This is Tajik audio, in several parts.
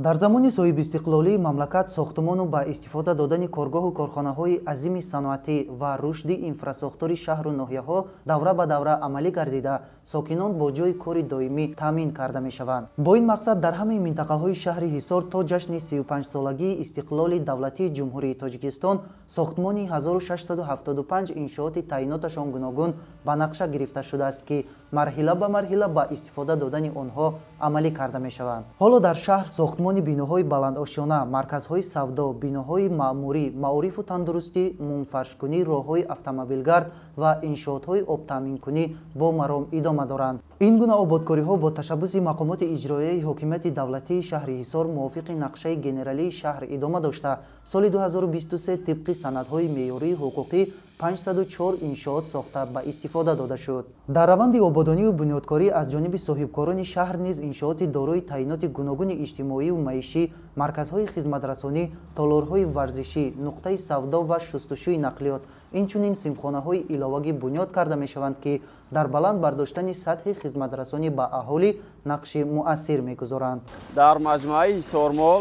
Дар замони соҳибистиқлолии мамлакат сохтумону ба истифода додани коргоҳу корхонаҳои азими саноатӣ ва рушди инфрасохтори шаҳру ноҳияҳо давра ба давра амалӣ гардида, сокинон бо ҷойи кори доимӣ таъмин карда мешаванд. Бо ин мақсад дар ҳамаи минтақаҳои шаҳри Ҳисор то ҷашни 35-солагии истиқлоли давлатии Ҷумҳурии Тоҷикистон сохтмони 1675 иншооти таъиноташон гуногун ба нақша гирифта шудааст, ки марҳила ба марҳила ба истифода додани онҳо амалӣ карда мешаванд. Ҳоло дар шаҳр сохтмони биноҳои баландошёна, марказҳои савдо, биноҳои маъмурӣ, маорифу тандурустӣ, мумфаршкунӣ, роҳҳои автомобилгард ва иншоотҳои обтаъминкунӣ бо маром идома доранд. Ин гуна ободкориҳо бо ташаббуси мақомоти иҷроияи ҳокимияти давлатии шаҳри Ҳисор мувофиқи нақшаи генералии шаҳр идома дошта, соли 2023 тибқи санадҳои меъёрии ҳуқуқӣ 504 иншоот сохта ба истифода дода шуд. Дар раванди ободонию бунёдкорӣ аз ҷониби соҳибкорони шаҳр низ иншооти дорои таъиноти гуногуни иҷтимоию маишӣ, марказҳои хизматрасонӣ, толорҳои варзишӣ, нуқтаи савдо ва шустушӯи нақлиёт, инчунин симхонаҳои иловагӣ бунёд карда мешаванд, ки дар баланд бардоштани сатҳи хизматрасонӣ ба аҳолӣ нақши муассир мегузоранд. Дар маҷмӯаи Ҳисормол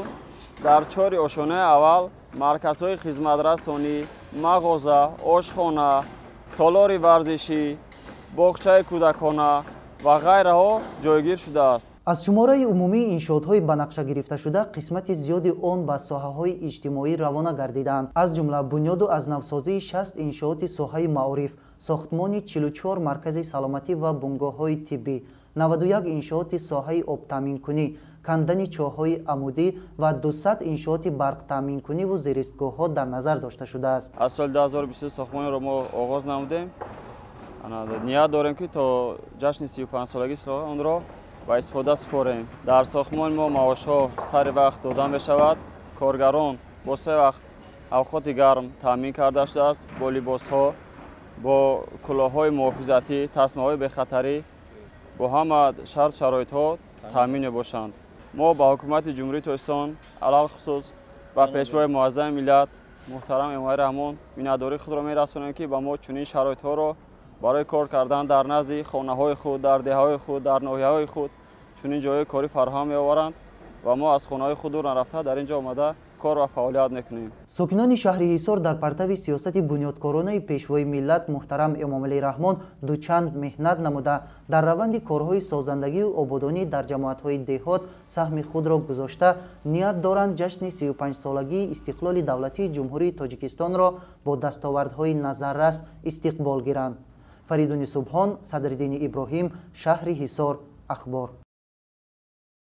дар чори ошёнаи аввал марказҳои хизматрасонӣ, мағоза, ошхона, толори варзишӣ, боғчаи кӯдакона ва ғайраҳо ҷойгир шудааст. Аз шумораи умумии иншоотҳои ба нақша гирифташуда қисмати зиёди он ба соҳаҳои иҷтимоӣ равона гардиданд. Аз ҷумла бунёду аз навсозии 60 иншооти соҳаи маориф, сохтмони 44 маркази саломатӣ ва бунгоҳҳои тиббӣ, 91 иншооти соҳаи обтаъминкунӣ, кандани чоҳҳои амудӣ ва 200 иншооти барқтаъминкуниву зеристгоҳҳо дар назар дошта шудааст. Аз соли 2023 сохтмонро мо оғоз намудем. Ният дорем, ки то ҷашни 35-солагии истиқлол онро ба истифода супорем. Дар сохтмони мо маошҳо сари вақт дода мешавад. Коргарон бо се вақт авқоти гарм таъмин карда шудааст, бо либосҳо, бо кулоҳҳои муҳофизатӣ, тасмаҳои бехатарӣ, бо ҳама шарт шароитҳо таъмин мебошанд. Мо ба ҳукумати Ҷумҳурии Тоҷикистон, алалхусус ба Пешвои муаззами миллат муҳтарам Эмомалӣ Раҳмон миннатдории худро мерасонем, ки ба мо чунин шароитҳоро барои кор кардан дар назди хонаҳои худ, дар деҳаҳои худ, дар ноҳияҳои худ чунин ҷойҳои корӣ фароҳам меоваранд ва мо аз хонаҳои худ дур нарафта дар ин ҷо омада кор ва фаъолият мекунем. Сокинони шаҳри Ҳисор дар партави сиёсати бунёдкоронаи Пешвои миллат муҳтарам Эмомалӣ Раҳмон дучанд меҳнат намуда, дар раванди корҳои созандагию ободонӣ дар ҷамоатҳои деҳот саҳми худро гузошта, ният доранд ҷашни 35-солагии истиқлоли давлатии Ҷумҳурии Тоҷикистонро бо дастовардҳои назаррас истиқбол гиранд. Фаридуни Субҳон, Садриддини Иброҳим, шаҳри Ҳисор, Ахбор.